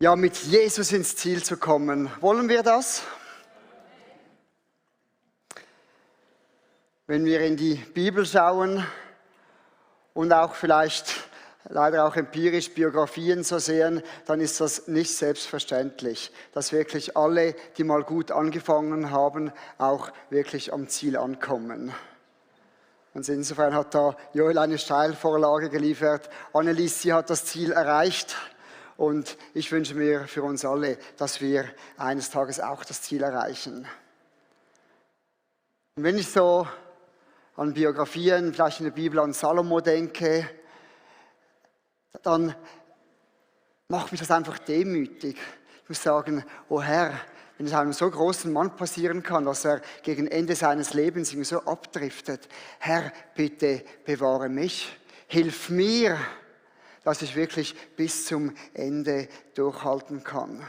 Ja, mit Jesus ins Ziel zu kommen. Wollen wir das? Wenn wir in die Bibel schauen und auch vielleicht leider auch empirisch Biografien so sehen, dann ist das nicht selbstverständlich, dass wirklich alle, die mal gut angefangen haben, auch wirklich am Ziel ankommen. Und insofern hat da Joel eine Steilvorlage geliefert. Annelies, sie hat das Ziel erreicht. Und ich wünsche mir für uns alle, dass wir eines Tages auch das Ziel erreichen. Und wenn ich so an Biografien, vielleicht in der Bibel an Salomo denke, dann macht mich das einfach demütig. Ich muss sagen, oh Herr, wenn es einem so großen Mann passieren kann, dass er gegen Ende seines Lebens so abdriftet, Herr, bitte bewahre mich, hilf mir, dass ich wirklich bis zum Ende durchhalten kann.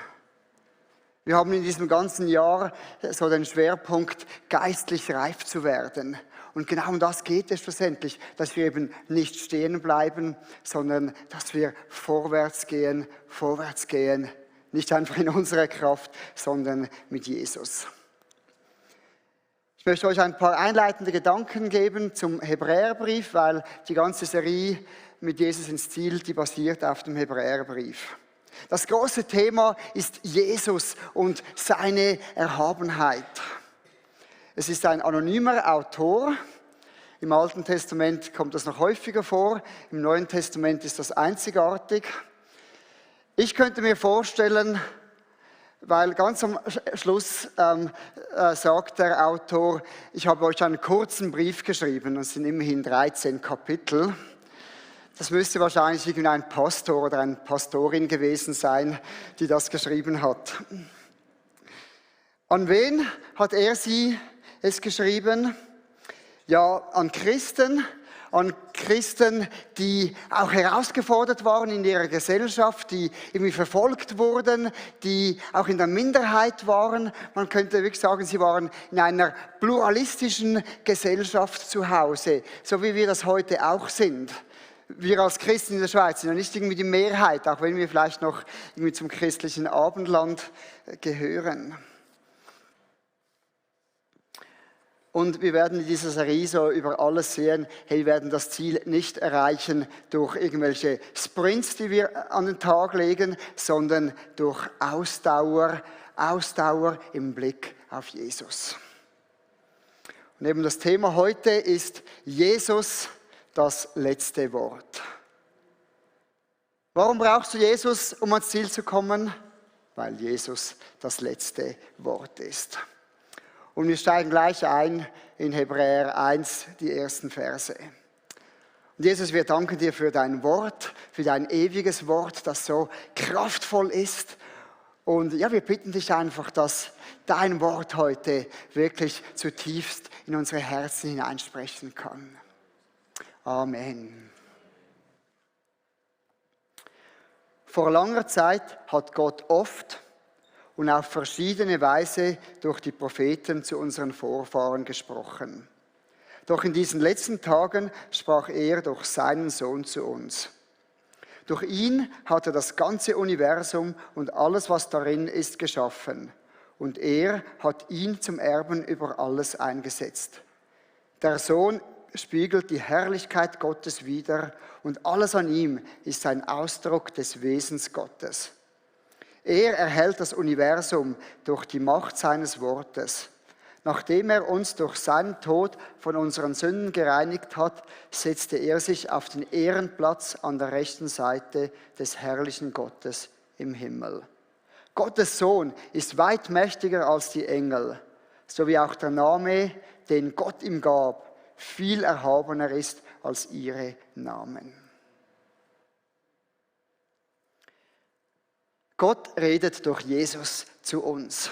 Wir haben in diesem ganzen Jahr so den Schwerpunkt, geistlich reif zu werden. Und genau um das geht es schlussendlich, dass wir eben nicht stehen bleiben, sondern dass wir vorwärts gehen, nicht einfach in unserer Kraft, sondern mit Jesus. Ich möchte euch ein paar einleitende Gedanken geben zum Hebräerbrief, weil die ganze Serie mit Jesus ins Ziel, die basiert auf dem Hebräerbrief. Das große Thema ist Jesus und seine Erhabenheit. Es ist ein anonymer Autor. Im Alten Testament kommt das noch häufiger vor. Im Neuen Testament ist das einzigartig. Ich könnte mir vorstellen, weil ganz am Schluss sagt der Autor, ich habe euch einen kurzen Brief geschrieben, und es sind immerhin 13 Kapitel. Das müsste wahrscheinlich irgendein Pastor oder eine Pastorin gewesen sein, die das geschrieben hat. An wen hat er es geschrieben? Ja, an Christen, die auch herausgefordert waren in ihrer Gesellschaft, die irgendwie verfolgt wurden, die auch in der Minderheit waren. Man könnte wirklich sagen, sie waren in einer pluralistischen Gesellschaft zu Hause, so wie wir das heute auch sind. Wir als Christen in der Schweiz sind ja nicht irgendwie die Mehrheit, auch wenn wir vielleicht noch irgendwie zum christlichen Abendland gehören. Und wir werden in dieser Serie so über alles sehen, hey, wir werden das Ziel nicht erreichen durch irgendwelche Sprints, die wir an den Tag legen, sondern durch Ausdauer im Blick auf Jesus. Und eben das Thema heute ist Jesus, das letzte Wort. Warum brauchst du Jesus, um ans Ziel zu kommen? Weil Jesus das letzte Wort ist. Und wir steigen gleich ein in Hebräer 1, die ersten Verse. Und Jesus, wir danken dir für dein Wort, für dein ewiges Wort, das so kraftvoll ist. Und ja, wir bitten dich einfach, dass dein Wort heute wirklich zutiefst in unsere Herzen hineinsprechen kann. Amen. Vor langer Zeit hat Gott oft und auf verschiedene Weise durch die Propheten zu unseren Vorfahren gesprochen. Doch in diesen letzten Tagen sprach er durch seinen Sohn zu uns. Durch ihn hat er das ganze Universum und alles, was darin ist, geschaffen. Und er hat ihn zum Erben über alles eingesetzt. Der Sohn spiegelt die Herrlichkeit Gottes wider und alles an ihm ist ein Ausdruck des Wesens Gottes. Er erhält das Universum durch die Macht seines Wortes. Nachdem er uns durch seinen Tod von unseren Sünden gereinigt hat, setzte er sich auf den Ehrenplatz an der rechten Seite des herrlichen Gottes im Himmel. Gottes Sohn ist weit mächtiger als die Engel, so wie auch der Name, den Gott ihm gab, viel erhabener ist als ihre Namen. Gott redet durch Jesus zu uns.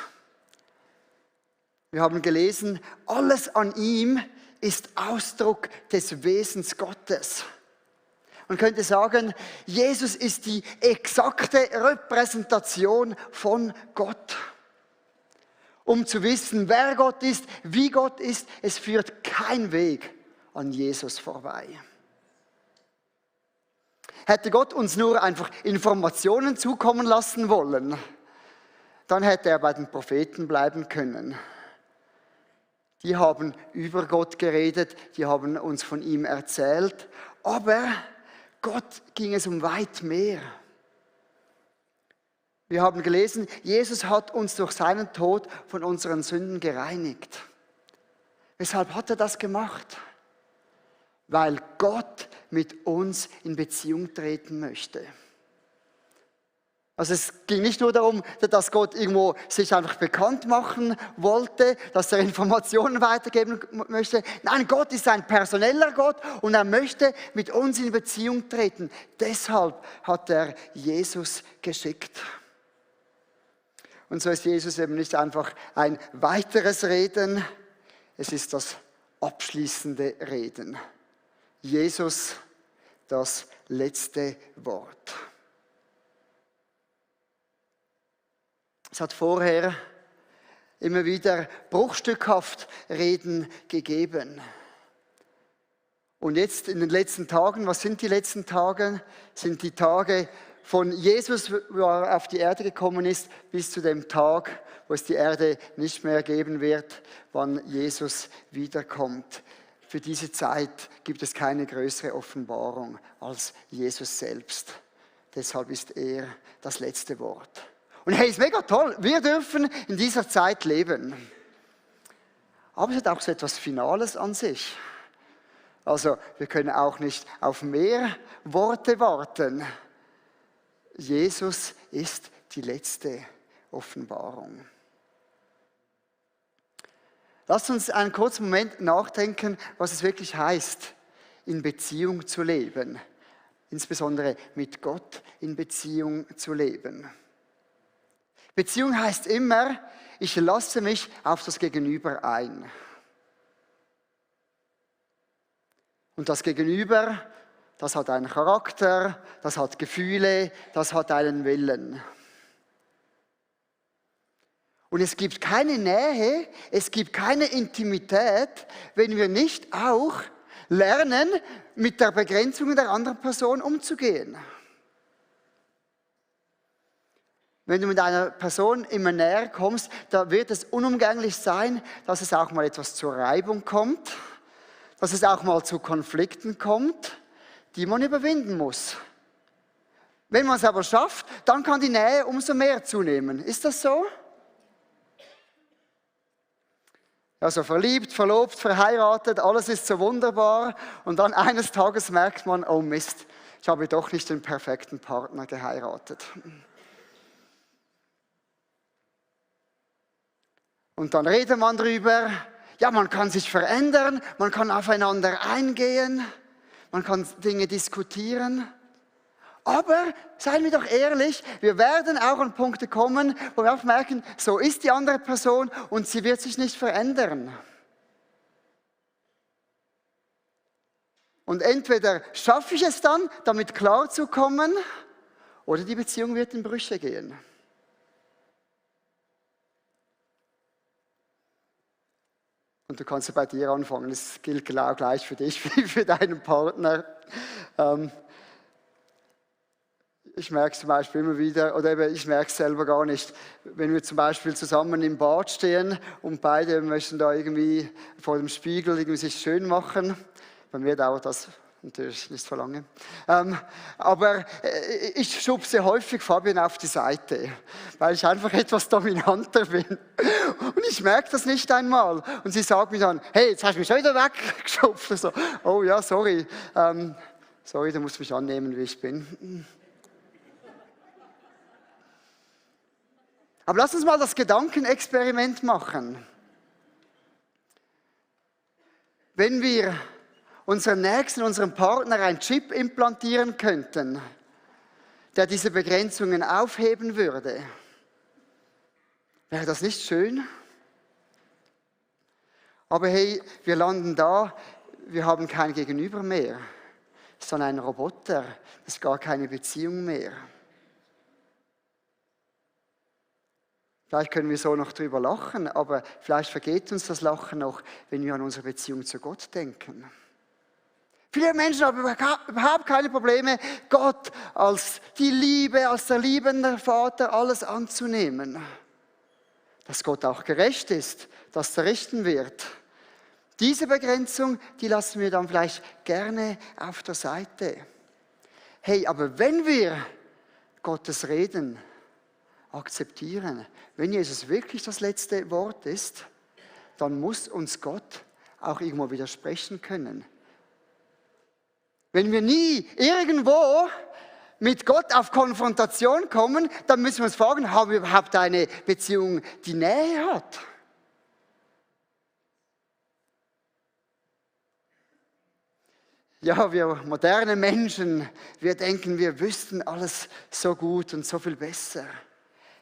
Wir haben gelesen, alles an ihm ist Ausdruck des Wesens Gottes. Man könnte sagen, Jesus ist die exakte Repräsentation von Gott. Um zu wissen, wer Gott ist, wie Gott ist, es führt kein Weg an Jesus vorbei. Hätte Gott uns nur einfach Informationen zukommen lassen wollen, dann hätte er bei den Propheten bleiben können. Die haben über Gott geredet, die haben uns von ihm erzählt, aber Gott ging es um weit mehr. Wir haben gelesen, Jesus hat uns durch seinen Tod von unseren Sünden gereinigt. Weshalb hat er das gemacht? Weil Gott mit uns in Beziehung treten möchte. Also es ging nicht nur darum, dass Gott irgendwo sich einfach bekannt machen wollte, dass er Informationen weitergeben möchte. Nein, Gott ist ein personeller Gott und er möchte mit uns in Beziehung treten. Deshalb hat er Jesus geschickt. Und so ist Jesus eben nicht einfach ein weiteres Reden, es ist das abschließende Reden. Jesus, das letzte Wort. Es hat vorher immer wieder bruchstückhaft Reden gegeben. Und jetzt in den letzten Tagen, was sind die letzten Tage? Sind die Tage von Jesus, wo er auf die Erde gekommen ist, bis zu dem Tag, wo es die Erde nicht mehr geben wird, wann Jesus wiederkommt. Für diese Zeit gibt es keine größere Offenbarung als Jesus selbst. Deshalb ist er das letzte Wort. Und hey, ist mega toll, wir dürfen in dieser Zeit leben. Aber es hat auch so etwas Finales an sich. Also wir können auch nicht auf mehr Worte warten. Jesus ist die letzte Offenbarung. Lasst uns einen kurzen Moment nachdenken, was es wirklich heißt, in Beziehung zu leben. Insbesondere mit Gott in Beziehung zu leben. Beziehung heißt immer, ich lasse mich auf das Gegenüber ein. Und das Gegenüber, das hat einen Charakter, das hat Gefühle, das hat einen Willen. Und es gibt keine Nähe, es gibt keine Intimität, wenn wir nicht auch lernen, mit der Begrenzung der anderen Person umzugehen. Wenn du mit einer Person immer näher kommst, da wird es unumgänglich sein, dass es auch mal etwas zur Reibung kommt, dass es auch mal zu Konflikten kommt, die man überwinden muss. Wenn man es aber schafft, dann kann die Nähe umso mehr zunehmen. Ist das so? Also verliebt, verlobt, verheiratet, alles ist so wunderbar und dann eines Tages merkt man, oh Mist, ich habe doch nicht den perfekten Partner geheiratet. Und dann redet man drüber, ja, man kann sich verändern, man kann aufeinander eingehen, man kann Dinge diskutieren. Aber, seien wir doch ehrlich, wir werden auch an Punkte kommen, wo wir auch merken, so ist die andere Person und sie wird sich nicht verändern. Und entweder schaffe ich es dann, damit klarzukommen, oder die Beziehung wird in Brüche gehen. Und du kannst ja bei dir anfangen, das gilt genau gleich für dich wie für deinen Partner. Ich merke es zum Beispiel immer wieder, oder eben ich merke es selber gar nicht, wenn wir zum Beispiel zusammen im Bad stehen und beide möchten da irgendwie vor dem Spiegel irgendwie sich schön machen. Bei mir dauert das natürlich nicht so lange. Aber ich schubse häufig Fabian auf die Seite, weil ich einfach etwas dominanter bin. Und ich merke das nicht einmal. Und sie sagt mir dann, hey, jetzt hast du mich schon wieder weggeschubst. So, oh ja, sorry. Sorry, du musst mich annehmen, wie ich bin. Aber lass uns mal das Gedankenexperiment machen. Wenn wir unserem Nächsten, unserem Partner einen Chip implantieren könnten, der diese Begrenzungen aufheben würde, wäre das nicht schön? Aber hey, wir landen da, wir haben kein Gegenüber mehr, sondern ein Roboter, das ist gar keine Beziehung mehr. Vielleicht können wir so noch drüber lachen, aber vielleicht vergeht uns das Lachen noch, wenn wir an unsere Beziehung zu Gott denken. Viele Menschen haben überhaupt keine Probleme, Gott als die Liebe, als der liebende Vater alles anzunehmen. Dass Gott auch gerecht ist, dass er richten wird. Diese Begrenzung, die lassen wir dann vielleicht gerne auf der Seite. Hey, aber wenn wir Gottes Reden akzeptieren, wenn Jesus wirklich das letzte Wort ist, dann muss uns Gott auch irgendwo widersprechen können. Wenn wir nie irgendwo mit Gott auf Konfrontation kommen, dann müssen wir uns fragen, haben wir überhaupt eine Beziehung, die Nähe hat? Ja, wir moderne Menschen, wir denken, wir wüssten alles so gut und so viel besser.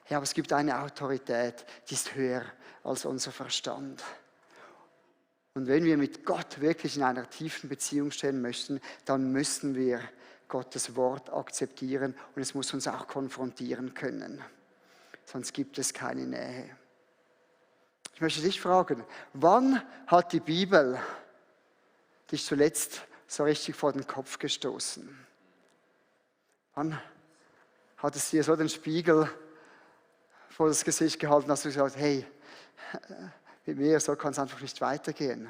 Ja, aber es gibt eine Autorität, die ist höher als unser Verstand. Und wenn wir mit Gott wirklich in einer tiefen Beziehung stehen möchten, dann müssen wir Gottes Wort akzeptieren und es muss uns auch konfrontieren können. Sonst gibt es keine Nähe. Ich möchte dich fragen, wann hat die Bibel dich zuletzt so richtig vor den Kopf gestoßen? Wann hat es dir so den Spiegel vor das Gesicht gehalten, dass du gesagt hast, hey, mit mir, so kann es einfach nicht weitergehen.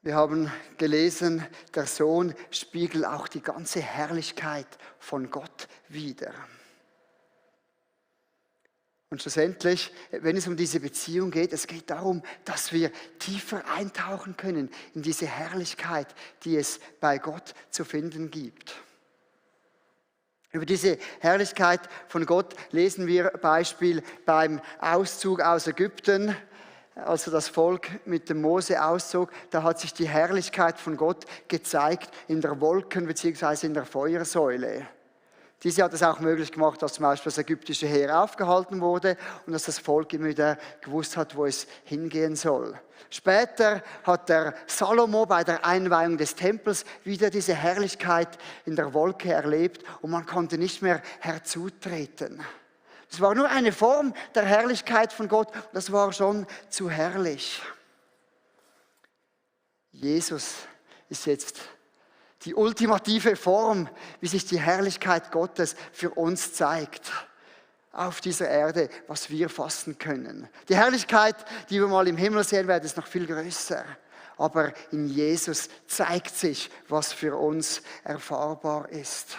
Wir haben gelesen, der Sohn spiegelt auch die ganze Herrlichkeit von Gott wider. Und schlussendlich, wenn es um diese Beziehung geht, es geht darum, dass wir tiefer eintauchen können in diese Herrlichkeit, die es bei Gott zu finden gibt. Über diese Herrlichkeit von Gott lesen wir Beispiel beim Auszug aus Ägypten. Als das Volk mit dem Mose auszog, da hat sich die Herrlichkeit von Gott gezeigt in der Wolken- bzw. in der Feuersäule. Diese hat es auch möglich gemacht, dass zum Beispiel das ägyptische Heer aufgehalten wurde und dass das Volk immer wieder gewusst hat, wo es hingehen soll. Später hat der Salomo bei der Einweihung des Tempels wieder diese Herrlichkeit in der Wolke erlebt und man konnte nicht mehr herzutreten. Es war nur eine Form der Herrlichkeit von Gott und das war schon zu herrlich. Jesus ist jetzt die ultimative Form, wie sich die Herrlichkeit Gottes für uns zeigt auf dieser Erde, was wir fassen können. Die Herrlichkeit, die wir mal im Himmel sehen werden, ist noch viel größer. Aber in Jesus zeigt sich, was für uns erfahrbar ist.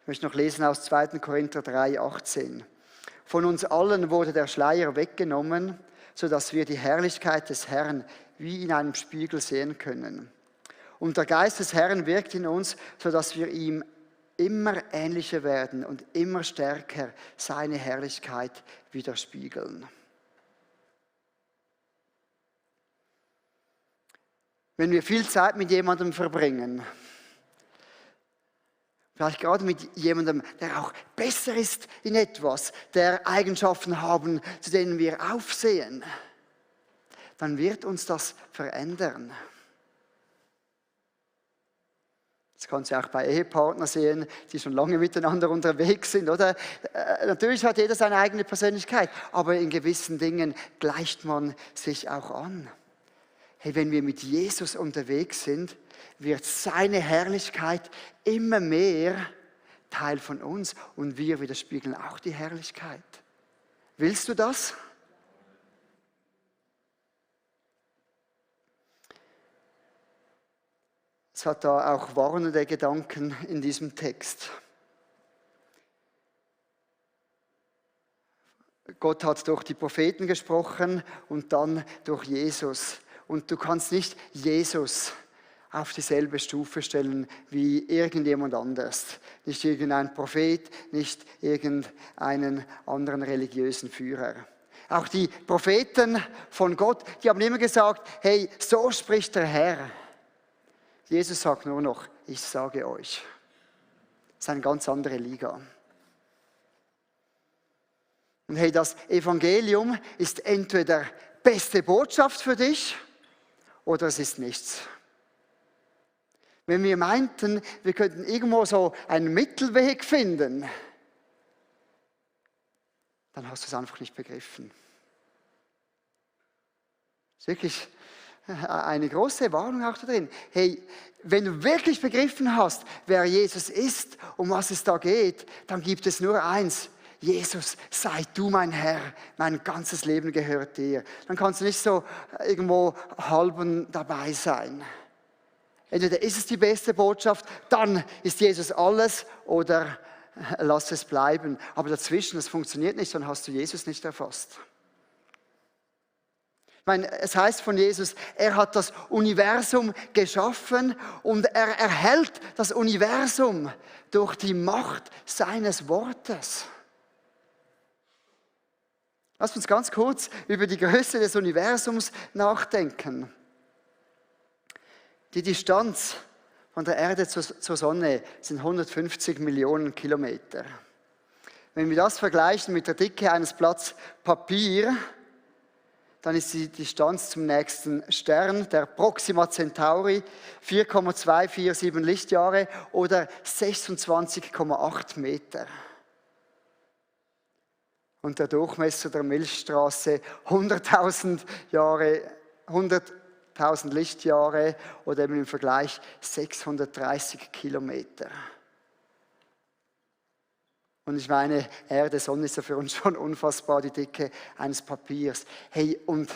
Ich möchte noch lesen aus 2. Korinther 3,18. Von uns allen wurde der Schleier weggenommen, sodass wir die Herrlichkeit des Herrn wie in einem Spiegel sehen können. Und der Geist des Herrn wirkt in uns, sodass wir ihm immer ähnlicher werden und immer stärker seine Herrlichkeit widerspiegeln. Wenn wir viel Zeit mit jemandem verbringen, vielleicht gerade mit jemandem, der auch besser ist in etwas, der Eigenschaften haben, zu denen wir aufsehen, dann wird uns das verändern. Das kannst du auch bei Ehepartnern sehen, die schon lange miteinander unterwegs sind, oder? Natürlich hat jeder seine eigene Persönlichkeit, aber in gewissen Dingen gleicht man sich auch an. Hey, wenn wir mit Jesus unterwegs sind, wird seine Herrlichkeit immer mehr Teil von uns und wir widerspiegeln auch die Herrlichkeit. Willst du das? Es hat da auch warnende Gedanken in diesem Text. Gott hat durch die Propheten gesprochen und dann durch Jesus. Und du kannst nicht Jesus auf dieselbe Stufe stellen wie irgendjemand anders. Nicht irgendein Prophet, nicht irgendeinen anderen religiösen Führer. Auch die Propheten von Gott, die haben immer gesagt, hey, so spricht der Herr. Jesus sagt nur noch, ich sage euch. Das ist eine ganz andere Liga. Und hey, das Evangelium ist entweder beste Botschaft für dich oder es ist nichts. Wenn wir meinten, wir könnten irgendwo so einen Mittelweg finden, dann hast du es einfach nicht begriffen. Das ist wirklich eine große Warnung auch da drin. Hey, wenn du wirklich begriffen hast, wer Jesus ist, um was es da geht, dann gibt es nur eins. Jesus, sei du mein Herr, mein ganzes Leben gehört dir. Dann kannst du nicht so irgendwo halben dabei sein. Entweder ist es die beste Botschaft, dann ist Jesus alles, oder lass es bleiben. Aber dazwischen, das funktioniert nicht, dann hast du Jesus nicht erfasst. Ich meine, es heißt von Jesus, er hat das Universum geschaffen und er erhält das Universum durch die Macht seines Wortes. Lass uns ganz kurz über die Größe des Universums nachdenken. Die Distanz von der Erde zur Sonne sind 150 Millionen Kilometer. Wenn wir das vergleichen mit der Dicke eines Blatts Papier, dann ist die Distanz zum nächsten Stern, der Proxima Centauri, 4,247 Lichtjahre oder 26,8 Meter. Und der Durchmesser der Milchstraße 100.000 Lichtjahre oder eben im Vergleich 630 Kilometer. Und ich meine, Erde, Sonne ist ja für uns schon unfassbar die Dicke eines Papiers. Hey, und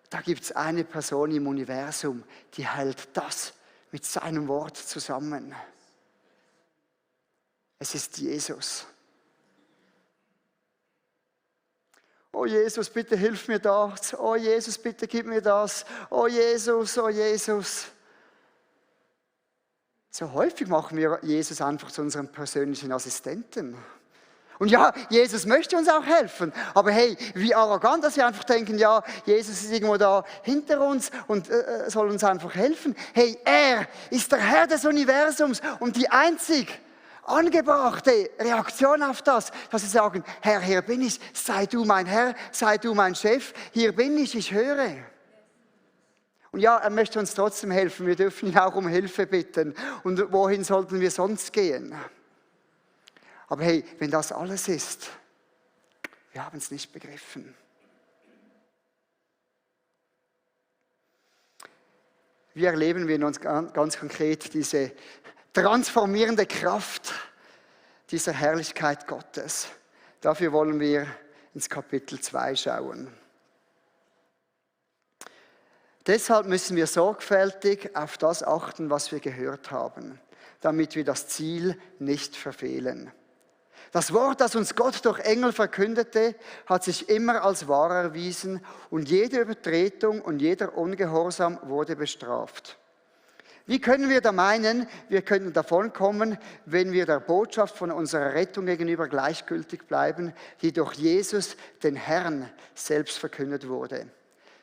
da gibt es eine Person im Universum, die hält das mit seinem Wort zusammen. Es ist Jesus. Oh Jesus, bitte hilf mir das. Oh Jesus, bitte gib mir das. Oh Jesus, oh Jesus. So häufig machen wir Jesus einfach zu unserem persönlichen Assistenten. Und ja, Jesus möchte uns auch helfen. Aber hey, wie arrogant, dass wir einfach denken, ja, Jesus ist irgendwo da hinter uns und soll uns einfach helfen. Hey, er ist der Herr des Universums und die einzig angebrachte Reaktion auf das, dass sie sagen, Herr, hier bin ich, sei du mein Herr, sei du mein Chef, hier bin ich höre. Und ja, er möchte uns trotzdem helfen, wir dürfen ihn auch um Hilfe bitten. Und wohin sollten wir sonst gehen? Aber hey, wenn das alles ist, wir haben es nicht begriffen. Wie erleben wir in uns ganz konkret diese transformierende Kraft dieser Herrlichkeit Gottes? Dafür wollen wir ins Kapitel 2 schauen. Deshalb müssen wir sorgfältig auf das achten, was wir gehört haben, damit wir das Ziel nicht verfehlen. Das Wort, das uns Gott durch Engel verkündete, hat sich immer als wahr erwiesen und jede Übertretung und jeder Ungehorsam wurde bestraft. Wie können wir da meinen, wir könnten davonkommen, wenn wir der Botschaft von unserer Rettung gegenüber gleichgültig bleiben, die durch Jesus, den Herrn, selbst verkündet wurde?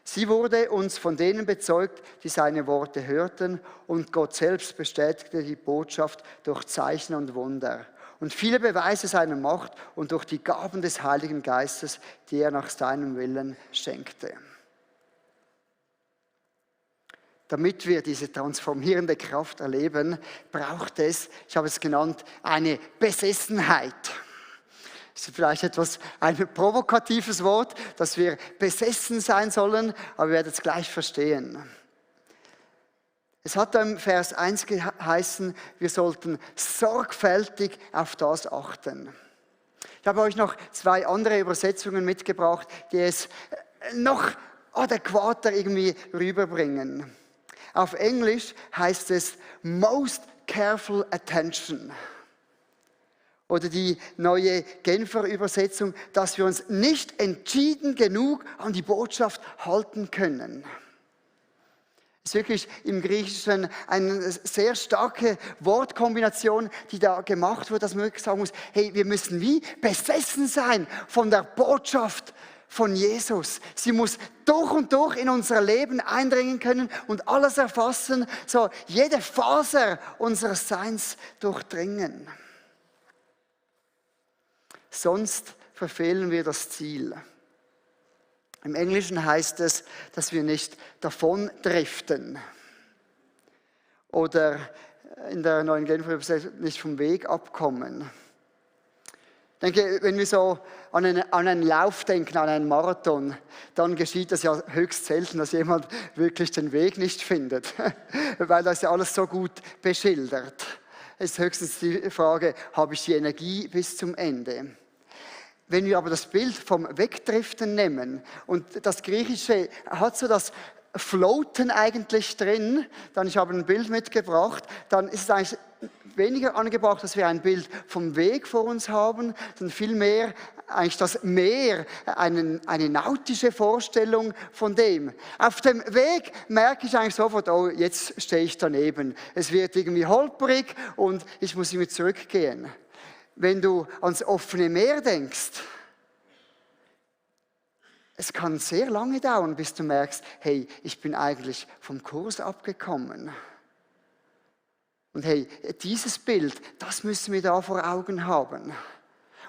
Sie wurde uns von denen bezeugt, die seine Worte hörten, und Gott selbst bestätigte die Botschaft durch Zeichen und Wunder und viele Beweise seiner Macht und durch die Gaben des Heiligen Geistes, die er nach seinem Willen schenkte. Damit wir diese transformierende Kraft erleben, braucht es, ich habe es genannt, eine Besessenheit. Das ist vielleicht ein provokatives Wort, dass wir besessen sein sollen, aber wir werden es gleich verstehen. Es hat im Vers 1 geheißen, wir sollten sorgfältig auf das achten. Ich habe euch noch 2 andere Übersetzungen mitgebracht, die es noch adäquater irgendwie rüberbringen. Auf Englisch heißt es most careful attention. Oder die neue Genfer Übersetzung, dass wir uns nicht entschieden genug an die Botschaft halten können. Es ist wirklich im Griechischen eine sehr starke Wortkombination, die da gemacht wird, dass man wirklich sagen muss, hey, wir müssen wie besessen sein von der Botschaft von Jesus. Sie muss durch und durch in unser Leben eindringen können und alles erfassen, so jede Faser unseres Seins durchdringen. Sonst verfehlen wir das Ziel. Im Englischen heißt es, dass wir nicht davon driften. Oder in der neuen Genfer Übersetzung nicht vom Weg abkommen. Ich denke, wenn wir so an einen Lauf denken, an einen Marathon, dann geschieht das ja höchst selten, dass jemand wirklich den Weg nicht findet, weil das ja alles so gut beschildert. Es ist höchstens die Frage, habe ich die Energie bis zum Ende? Wenn wir aber das Bild vom Wegdriften nehmen, und das Griechische hat so das Floaten eigentlich drin, dann ich habe ein Bild mitgebracht, dann ist es eigentlich weniger angebracht, dass wir ein Bild vom Weg vor uns haben, sondern vielmehr eigentlich das Meer, eine nautische Vorstellung von dem. Auf dem Weg merke ich eigentlich sofort, oh, jetzt stehe ich daneben. Es wird irgendwie holprig und ich muss irgendwie zurückgehen. Wenn du ans offene Meer denkst, es kann sehr lange dauern, bis du merkst, hey, ich bin eigentlich vom Kurs abgekommen. Und hey, dieses Bild, das müssen wir da vor Augen haben.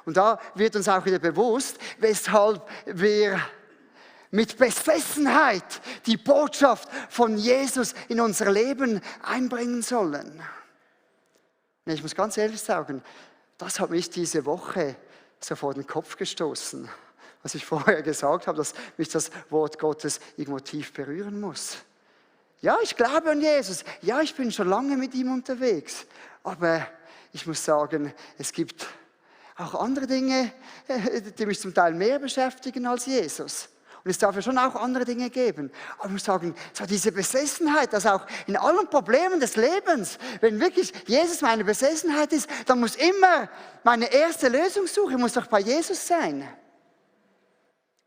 Und da wird uns auch wieder bewusst, weshalb wir mit Besessenheit die Botschaft von Jesus in unser Leben einbringen sollen. Und ich muss ganz ehrlich sagen, das hat mich diese Woche so vor den Kopf gestoßen, was ich vorher gesagt habe, dass mich das Wort Gottes irgendwo tief berühren muss. Ja, ich glaube an Jesus. Ja, ich bin schon lange mit ihm unterwegs. Aber ich muss sagen, es gibt auch andere Dinge, die mich zum Teil mehr beschäftigen als Jesus. Und es darf ja schon auch andere Dinge geben. Aber ich muss sagen, so diese Besessenheit, dass auch in allen Problemen des Lebens, wenn wirklich Jesus meine Besessenheit ist, dann muss immer meine erste Lösungssuche muss doch bei Jesus sein.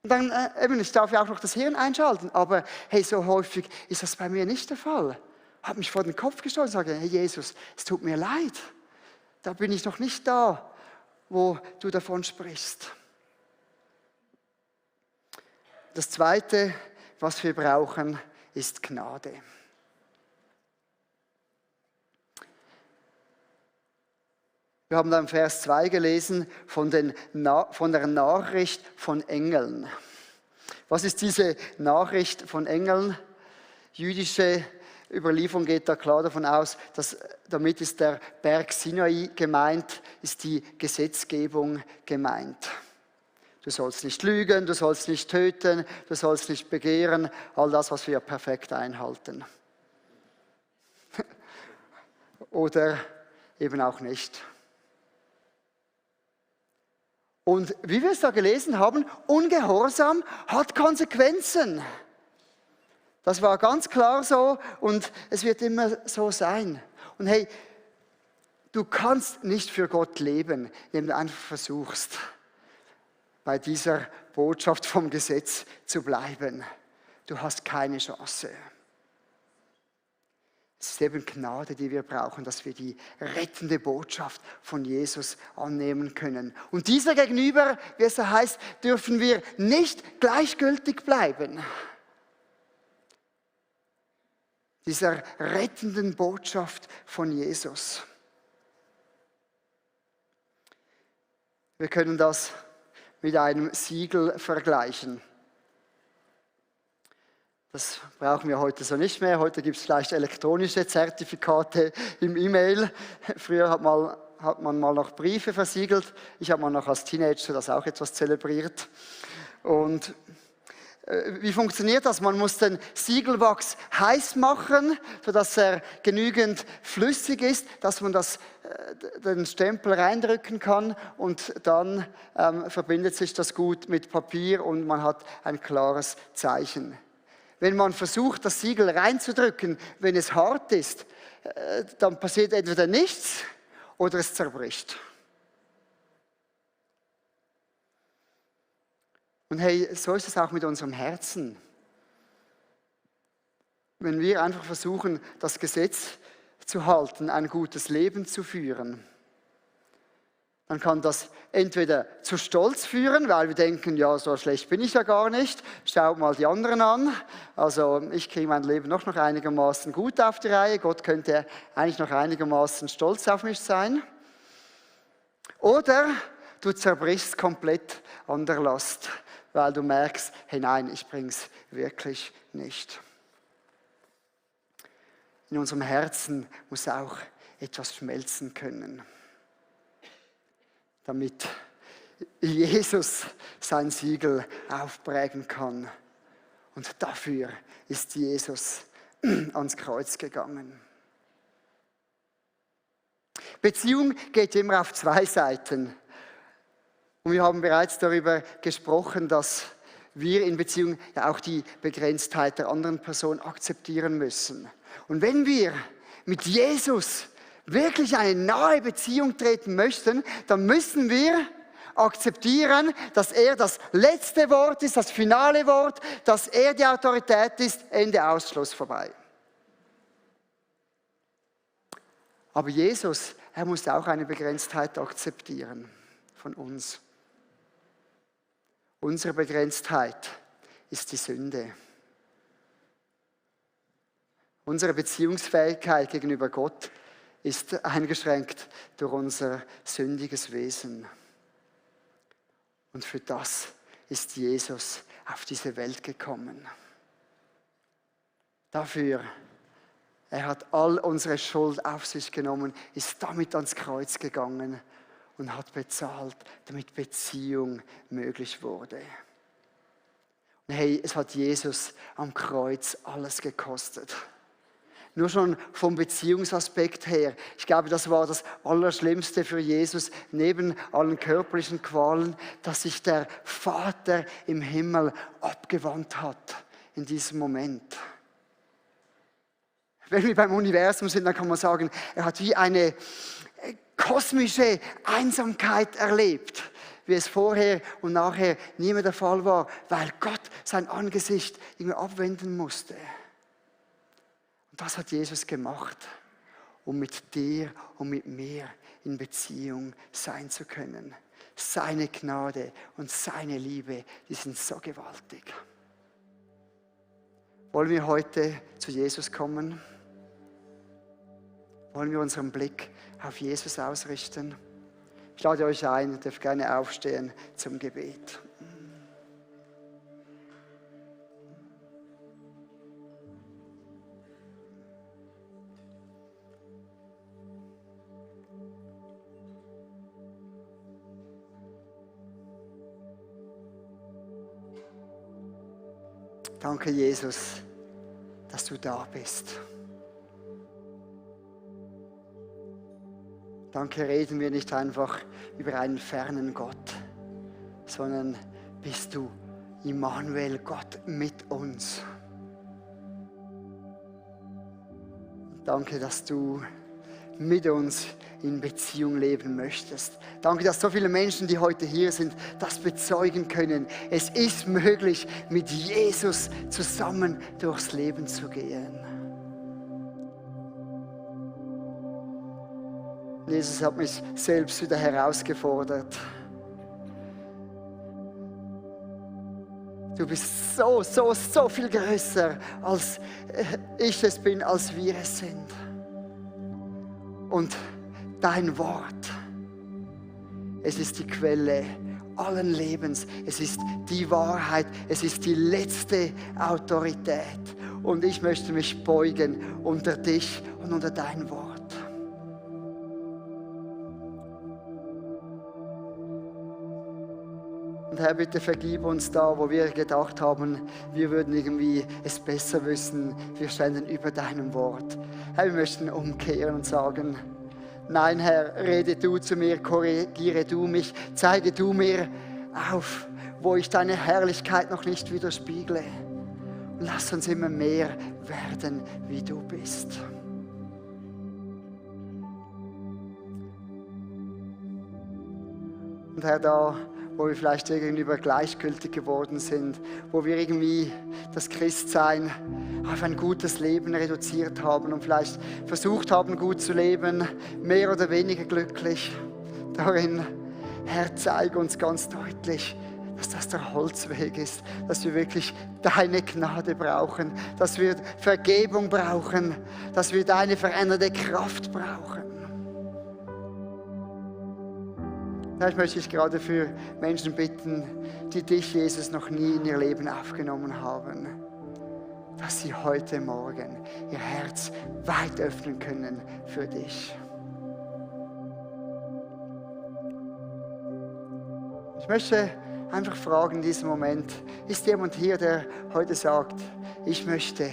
Und dann, ich darf ja auch noch das Hirn einschalten, aber hey, so häufig ist das bei mir nicht der Fall. Ich habe mich vor den Kopf gestoßen und sage, hey Jesus, es tut mir leid. Da bin ich noch nicht da, wo du davon sprichst. Das Zweite, was wir brauchen, ist Gnade. Wir haben da im Vers 2 gelesen von der Nachricht von Engeln. Was ist diese Nachricht von Engeln? Jüdische Überlieferung geht da klar davon aus, dass damit ist der Berg Sinai gemeint, ist die Gesetzgebung gemeint. Du sollst nicht lügen, du sollst nicht töten, du sollst nicht begehren, all das, was wir perfekt einhalten. Oder eben auch nicht. Und wie wir es da gelesen haben, Ungehorsam hat Konsequenzen. Das war ganz klar so und es wird immer so sein. Und hey, du kannst nicht für Gott leben, indem du einfach versuchst, bei dieser Botschaft vom Gesetz zu bleiben. Du hast keine Chance. Es ist eben Gnade, die wir brauchen, dass wir die rettende Botschaft von Jesus annehmen können. Und dieser gegenüber, wie es da heißt, dürfen wir nicht gleichgültig bleiben. Dieser rettenden Botschaft von Jesus. Wir können das mit einem Siegel vergleichen. Das brauchen wir heute so nicht mehr. Heute gibt es vielleicht elektronische Zertifikate im E-Mail. Früher hat man mal noch Briefe versiegelt. Ich habe mal noch als Teenager das auch etwas zelebriert. Und wie funktioniert das? Man muss den Siegelwachs heiß machen, sodass er genügend flüssig ist, dass man den Stempel reindrücken kann und dann verbindet sich das gut mit Papier und man hat ein klares Zeichen. Wenn man versucht, das Siegel reinzudrücken, wenn es hart ist, dann passiert entweder nichts oder es zerbricht. Und hey, so ist es auch mit unserem Herzen. Wenn wir einfach versuchen, das Gesetz zu halten, ein gutes Leben zu führen, dann kann das entweder zu Stolz führen, weil wir denken, ja, so schlecht bin ich ja gar nicht, schaut mal die anderen an. Also ich kriege mein Leben noch einigermaßen gut auf die Reihe, Gott könnte eigentlich noch einigermaßen stolz auf mich sein. Oder du zerbrichst komplett an der Last, weil du merkst, hey nein, ich bring's wirklich nicht. In unserem Herzen muss auch etwas schmelzen können, damit Jesus sein Siegel aufprägen kann. Und dafür ist Jesus ans Kreuz gegangen. Beziehung geht immer auf zwei Seiten. Und wir haben bereits darüber gesprochen, dass wir in Beziehung ja auch die Begrenztheit der anderen Person akzeptieren müssen. Und wenn wir mit Jesus wirklich eine nahe Beziehung treten möchten, dann müssen wir akzeptieren, dass er das letzte Wort ist, das finale Wort, dass er die Autorität ist, Ende, Ausschluss, vorbei. Aber Jesus, er muss auch eine Begrenztheit akzeptieren von uns. Unsere Begrenztheit ist die Sünde. Unsere Beziehungsfähigkeit gegenüber Gott ist eingeschränkt durch unser sündiges Wesen. Und für das ist Jesus auf diese Welt gekommen. Dafür, er hat all unsere Schuld auf sich genommen, ist damit ans Kreuz gegangen und hat bezahlt, damit Beziehung möglich wurde. Und hey, es hat Jesus am Kreuz alles gekostet. Nur schon vom Beziehungsaspekt her. Ich glaube, das war das Allerschlimmste für Jesus, neben allen körperlichen Qualen, dass sich der Vater im Himmel abgewandt hat in diesem Moment. Wenn wir beim Universum sind, dann kann man sagen, er hat wie eine kosmische Einsamkeit erlebt, wie es vorher und nachher nie mehr der Fall war, weil Gott sein Angesicht irgendwie abwenden musste. Und das hat Jesus gemacht, um mit dir und mit mir in Beziehung sein zu können. Seine Gnade und seine Liebe, die sind so gewaltig. Wollen wir heute zu Jesus kommen? Wollen wir unseren Blick auf Jesus ausrichten? Ich lade euch ein, ihr dürft gerne aufstehen zum Gebet. Danke, Jesus, dass du da bist. Danke, reden wir nicht einfach über einen fernen Gott, sondern bist du Immanuel, Gott mit uns. Danke, dass du mit uns in Beziehung leben möchtest. Danke, dass so viele Menschen, die heute hier sind, das bezeugen können. Es ist möglich, mit Jesus zusammen durchs Leben zu gehen. Jesus hat mich selbst wieder herausgefordert. Du bist so viel größer, als ich es bin, als wir es sind. Und dein Wort, es ist die Quelle allen Lebens. Es ist die Wahrheit. Es ist die letzte Autorität. Und ich möchte mich beugen unter dich und unter dein Wort. Und Herr, bitte vergib uns da, wo wir gedacht haben, wir würden irgendwie es besser wissen. Wir standen über deinem Wort. Herr, wir möchten umkehren und sagen, nein, Herr, rede du zu mir, korrigiere du mich, zeige du mir auf, wo ich deine Herrlichkeit noch nicht widerspiegle. Und lass uns immer mehr werden, wie du bist. Und Herr, da, wo wir vielleicht gegenüber gleichgültig geworden sind, wo wir irgendwie das Christsein auf ein gutes Leben reduziert haben und vielleicht versucht haben, gut zu leben, mehr oder weniger glücklich. Darin, Herr, zeig uns ganz deutlich, dass das der Holzweg ist, dass wir wirklich deine Gnade brauchen, dass wir Vergebung brauchen, dass wir deine verändernde Kraft brauchen. Ich möchte dich gerade für Menschen bitten, die dich, Jesus, noch nie in ihr Leben aufgenommen haben, dass sie heute Morgen ihr Herz weit öffnen können für dich. Ich möchte einfach fragen in diesem Moment, ist jemand hier, der heute sagt, ich möchte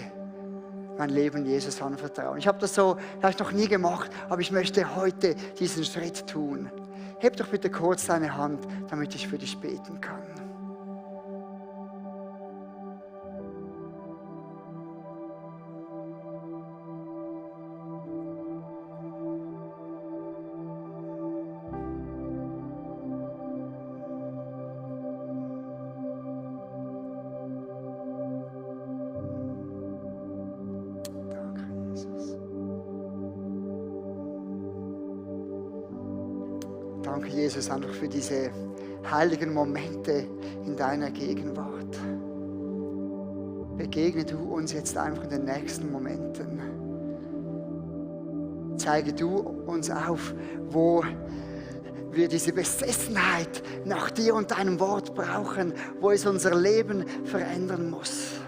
mein Leben Jesus anvertrauen. Ich habe das so vielleicht noch nie gemacht, aber ich möchte heute diesen Schritt tun. Heb doch bitte kurz deine Hand, damit ich für dich beten kann. Danke, Jesus, einfach für diese heiligen Momente in deiner Gegenwart. Begegne du uns jetzt einfach in den nächsten Momenten. Zeige du uns auf, wo wir diese Besessenheit nach dir und deinem Wort brauchen, wo es unser Leben verändern muss.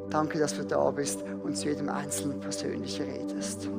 Danke, dass du da bist und zu jedem Einzelnen persönlich redest.